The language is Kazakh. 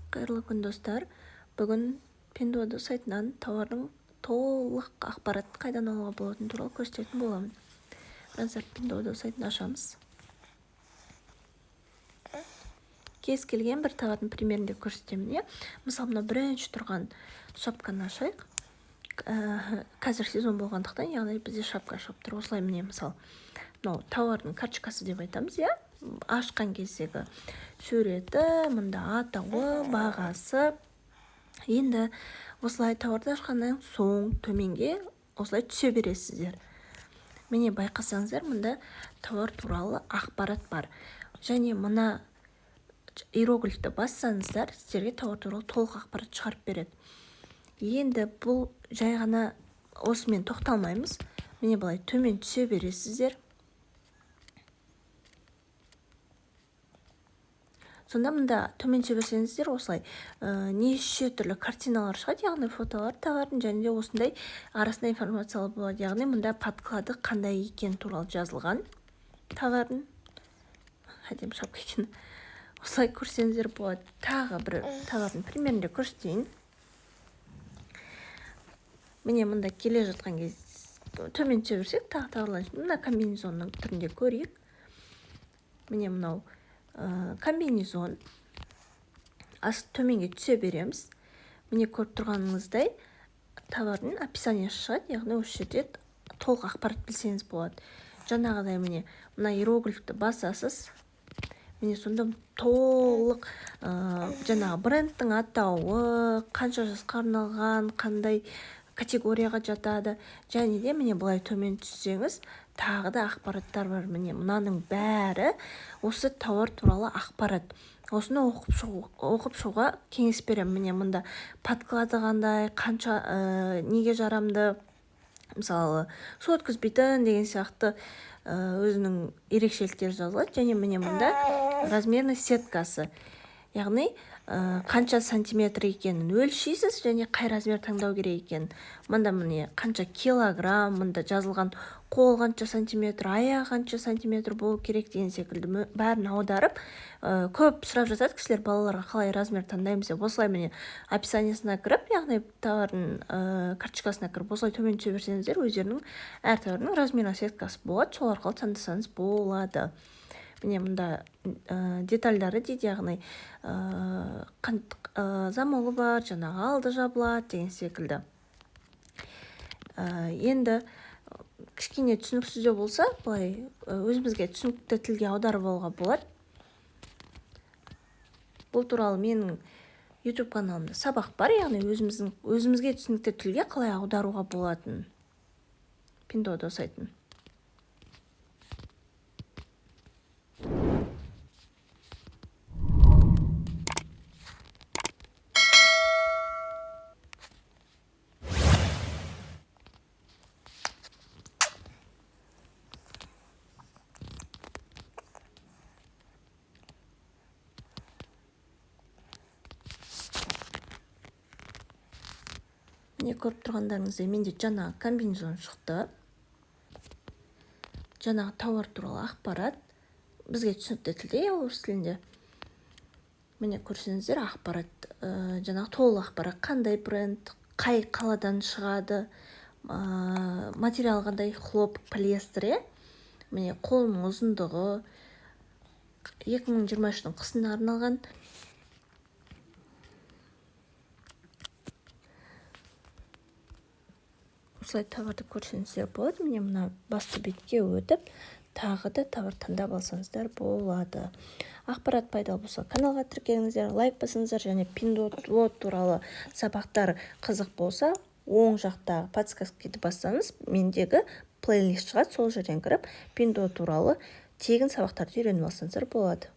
Қайырлы күн, достар! Бүгін Pinduoduo сайтынан тауардың толық ақпаратын қайдан алуға болатыны туралы көрсететін боламын. Қараңыздар, Pinduoduo сайтын ашамыз. Кез келген бір товардың примерінде көрсетемін, иә. Мысалы, мына бірінші тұрған шапканы ашайық. Қазір сезон болғандықтан, яғни бізде шапка шығып тұр. Осылай, міне, мысалы, мынау тауардың карточкасы деп айтамыз, иә. Ашқан кездегі суреті, мында атауы, бағасы. Енді осылай тауарды ашқаннан соң төменге осылай түсе бересіздер. Міне, байқасаңыздар, мында тауар туралы ақпарат бар. Және мына иероглифті бассаңыздар, сіздерге тауар туралы толық ақпарат шығарып береді. Енді бұл жай ғана осымен тоқталмаймыз. Міне, былай төмен түсе бересіздер. Сонда мында төмен түсе берсеңіздер, осылай неше түрлі картиналар шығады, яғни фотолар товардың, және де осындай арасында информациялар болады. Яғни мында подклады қандай екені туралы жазылған товардың. Әдемі шапка екен. Осылай көрсеңіздер болады. Тағы бір товардың примерінде көрсетейін. Міне, мында келе жатқан кез төмен түсе берсек, тағы товарлар, мына комбинезонның түрінде көрейік. Міне, мынау комбинезон. Төменге түсе береміз. Міне, көріп тұрғаныңыздай, товардың описаниясы шығады, яғни осы жерде толық ақпарат білсеңіз болады. Жаңағыдай, міне, мына иероглифті басасыз. Міне, сонда толық жаңағы брендтің атауы, қанша жасқа арналған, қандай категорияға жатады. Және де, міне, былай төмен түссеңіз, тағы да ақпараттар бар. Міне, мынаның бәрі осы тауар туралы ақпарат. Осыны оқып шығуға кеңес беремін. Міне, мында подклады қандай, қанша, неге жарамды, мысалы, су өткізбейтін деген сияқты, өзінің ерекшеліктері жазылады. Және, міне, мында размерный сеткасы, яғни қанша сантиметр екенін өлшейсіз және қай размер таңдау керек екенін. Мында, міне, қанша килограмм, мында жазылған, қол қанша сантиметр, аяғы қанша сантиметр болу керек деген секілді бәрін аударып, көп сұрап жатады кісілер, балаларға қалай размер таңдаймыз деп. Осылай, міне, описаниясына кіріп, яғни товардың карточкасына кіріп, осылай төмен түсе берсеңіздер, өздерінің әр товардың размерный сеткасы болады, сол арқылы таңдасаңыз болады. Міне, мында детальдары дейді, яғни замогы бар, жаңағы алды жабылады деген секілді. Енді кішкене түсініксіздеу болса, былай өзімізге түсінікті тілге аударып алуға болады. Бұл туралы менің YouTube каналымда сабақ бар, яғни өзімізге түсінікті тілге қалай аударуға болатынын Pinduoduo сайтын. Міне, көріп тұрғандарыңыздай, менде жаңағы комбинезон шықты. Жаңағы тауар туралы ақпарат бізге түсінікті тілде, орыс тілінде. Міне, көрсеңіздер, ақпарат, жаңағы толық ақпарат: қандай бренд, қай қаладан шығады, материал қандай, хлопок, полиэстер, иә. Міне, қолының ұзындығы, 2023-тің қысына арналған. Осылай товарды көрсеңіздер болады. Міне, мына басты бетке өтіп, тағы да товар таңдап алсаңыздар болады. Ақпарат пайдалы болса, каналға тіркеліңіздер, лайк басыңыздар. Және Pinduoduo туралы сабақтар қызық болса, оң жақтағы подсказканы бассаңыз, мендегі плейлист шығады, сол жерден кіріп, Pinduoduo туралы тегін сабақтарды үйреніп алсаңыздар болады.